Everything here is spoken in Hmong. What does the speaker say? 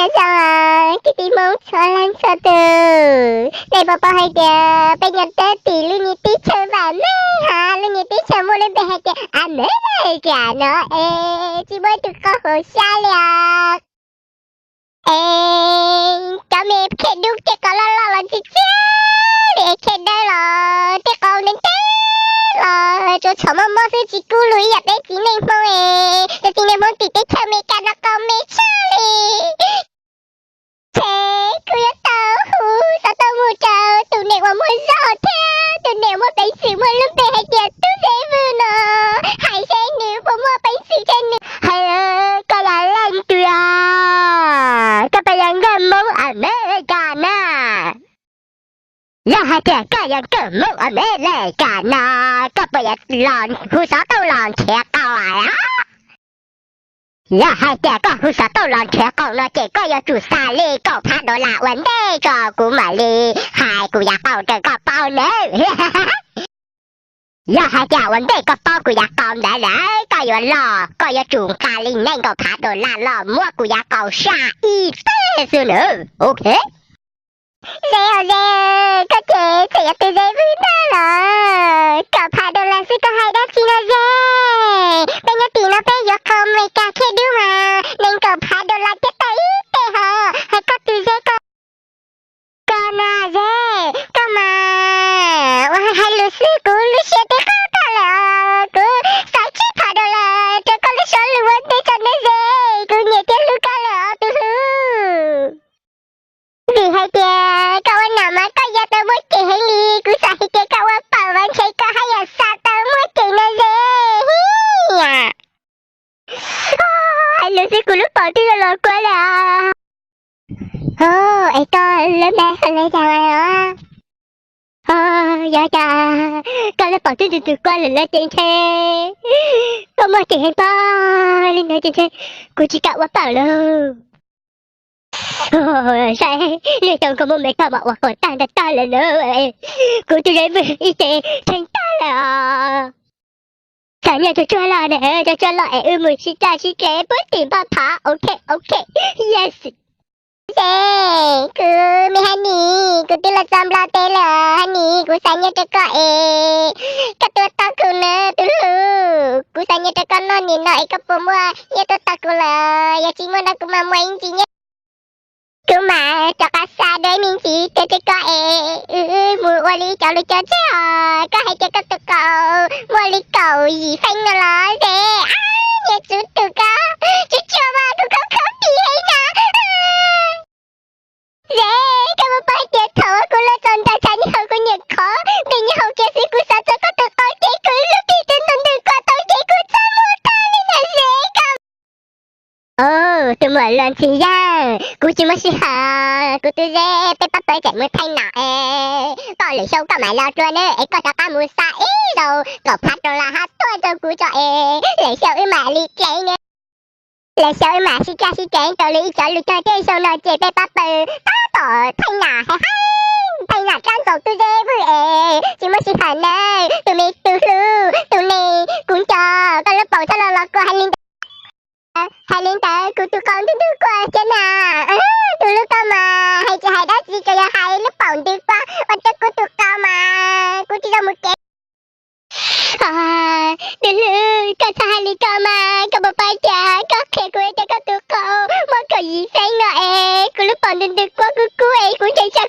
Zoo kwv tij Hmoob txhua leej txhua tus, nej puas paub hais tias peb nyob rau tim lub niag teb chaws vam meej hab lub niag teb chaws muaj lub npe hais tias Amelikas no es tsis muaj ib tug qau hauv xyab li os. Es cov me khej dub tej qau loj loj los ntxim txiag li, khej dawb los tej qau ntev ntev los tsuas txhom mob mob xwb, tsis kub lug ib yam peb txiv neej Hmoob es. Cov txiv neej Hmoob tim teb chaws Amelikas no qau me tshaj li. Ces kuv yuav tau hu xov tooj mus rau tus neeg uas muaj zog thiab tus neeg muaj peev xwm muaj lub npe hais tias Tub Ntxwg Vwj no, hais seb nws puas muaj peev xwm thiab nws hais. Koj yog leej twg? Koj puas yog nkauj Hmoob Amelikas na? Yog hais tias koj yog nkauj Hmoob Amelikas no, koj puas yuav los hu xov tooj los nrhiav qau? Yog hais tias koj hu xov tooj los nrhiav qau no ces koj yuav tsum xa li kaum phav dollar ua ntej tso kuv mam li hais kuv yav qau rau koj paub nawb. Yog hais tias ua ntej koj paub kuv yav qau ntawd lawm koj yuav los koj yuav tsum nqa li nees nkaum phav dollar los muab kuv yav qau saj ib teg xwb nawb, ok? Ze os Ze, koj ces txawm yog tus Ze Vwj ntag los kaum phav dollar xwb koj hais dab tsi no Ze? Peb nyob tim no peb yuav qau Amelikas khej dub mas nees nkaum phav dollar thiaj tau ib teg hos hais koj tus Ze ko. Koj na Ze, koj mas ua hais lus xwb kuv lub siab twb qab tag lawm os. Kuv xa tsib phav dollar rau koj lub suab lus ua ntej tso nawb Ze, kuv nyiam thiab hlub koj lawm os tus hlub. Vim hais tias koj ua nam mas koj yuav tau muaj ceem heev li, kuv xav hais tias koj ua paum mas ntshe koj haj yam xav tau muaj ceem no Ze. Hais lus xwb kuv lub paum twb yuav los kua lawm. Es koj lub npe hu li cas os? Yog cas koj lub paum twb tus tus kua lawm los ces ntshe koj muaj ceem heev pob li no ces ntshe kuv tsis kam ua paum lawm. Saib lub xyoo koj muaj me koj mas ua qau tag ntag tag lawm na, kuv tus Ze Vwj ib ce tshee tag lawm os. Txhais nyiaj tsuag tsuag los na, tsuag tsuag los es wb mus sib caj sib ceg puag tim npaj phav, ok ok, yes. Ze, kuv me Hanis, kuv twb los txog Nplog teb lawm Hanis, kuv xa nyiaj rau koj es koj tuaj tos kuv nawb tus hlub. Kuv xa nyiaj rau koj noj nim no es koj puas muaj nyiaj tuaj tos kuv lawm? Yog tsis muaj no kuv mam muab ib ntsis nyiaj kuv mam rov qab xa dua ib me ntsis tuaj rau koj es wb mus ua li cov lus cog tseg os. Koj hais tias koj tus qau muaj li kaum yim feeb no los Ze? Ab, niag txwv tus koj, tsuag tsuag mas kuv khoob khoob tim heev na. Ze, koj puas paub hais tias thaum uas kuv los txog nram txhais niag hau kuv niam khov npe niag hau kiag xwb kuv xav txog koj tus qau ces kuv lub plig twb ntws ntws kua tau ces kuv txaj muag tag li na Ze koj. Tus muam Luag Ntxhi Yaj, kuv tsis muaj sij hawm, kuv tus Ze peb pab pawg tseem mus thaij nam es, koj lwm xyoo koj mam los dua nawb es koj rov qab mus xa ib zaug kaum phav dollar hab tuaj rau kuv tso es lwm xyoo wb mam li dlev nawb. Lwm xyoo wb mam sib caj sib ceg rau li ib cov lus cog tseg. Xyoo no ces peb pab pawg tab tom thaij nam heev heev, thaij nam rab ntxaus tus Ze Vwj es tsis muaj sij hawm nawb tus me tus hlub. Tus neeg kuv nco koj lub paum txhob los los kua hais li ntawd. Hais li ntawd kuv tus qau ntws ntws kua thiab na. Tus hlub koj mas hais tsis hais dab tsi tsuas yog hais lub paum ntws kua ua rau kuv tus qau mas kuv tsis zoo mus kev. Tus hlub, koj txhob hais li ko mas, koj puas paub tias koj qhia kuv tias koj tus qau muaj kaum yim feeb no es kuv lub paum ntws ntws kua kub kub es kuv ntshai ntshai.